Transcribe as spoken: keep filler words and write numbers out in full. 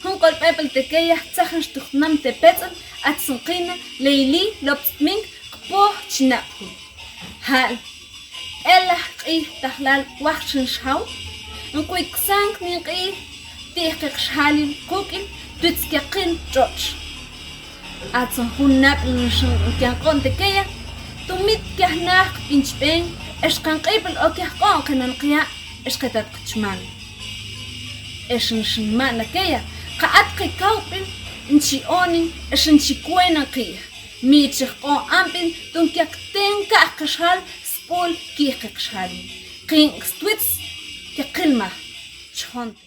Jun q'olb'eb'al tekeya jtzajinx tu jnam Tepets'al, atsun qina Leili Lopstming, qpoj chi nab'jul. Jal, b'elaj q'ij tajlal wajxin xjaw, nk'uy ksank nin q'ij ti'j qix xjalil quk'il twits kyaqil tx'otx'. Atsun jun nab'il nxin kyanq'o'n tekeya, tumit kyajnaj qb'inchb'en, ex qanq'ib'il ok yajq'o'n qenan qya', ex qetat qchmam. Ex nxin ma' nakeya, qa at qe kawb'il nchi onin, ex nchi kwenen qij, mi chi jq'oon amb'il, tun kyaktej nka'j qixjal sb'ul ki'j qix xjalil. Qin stwits, kyaqil maj, chjonte.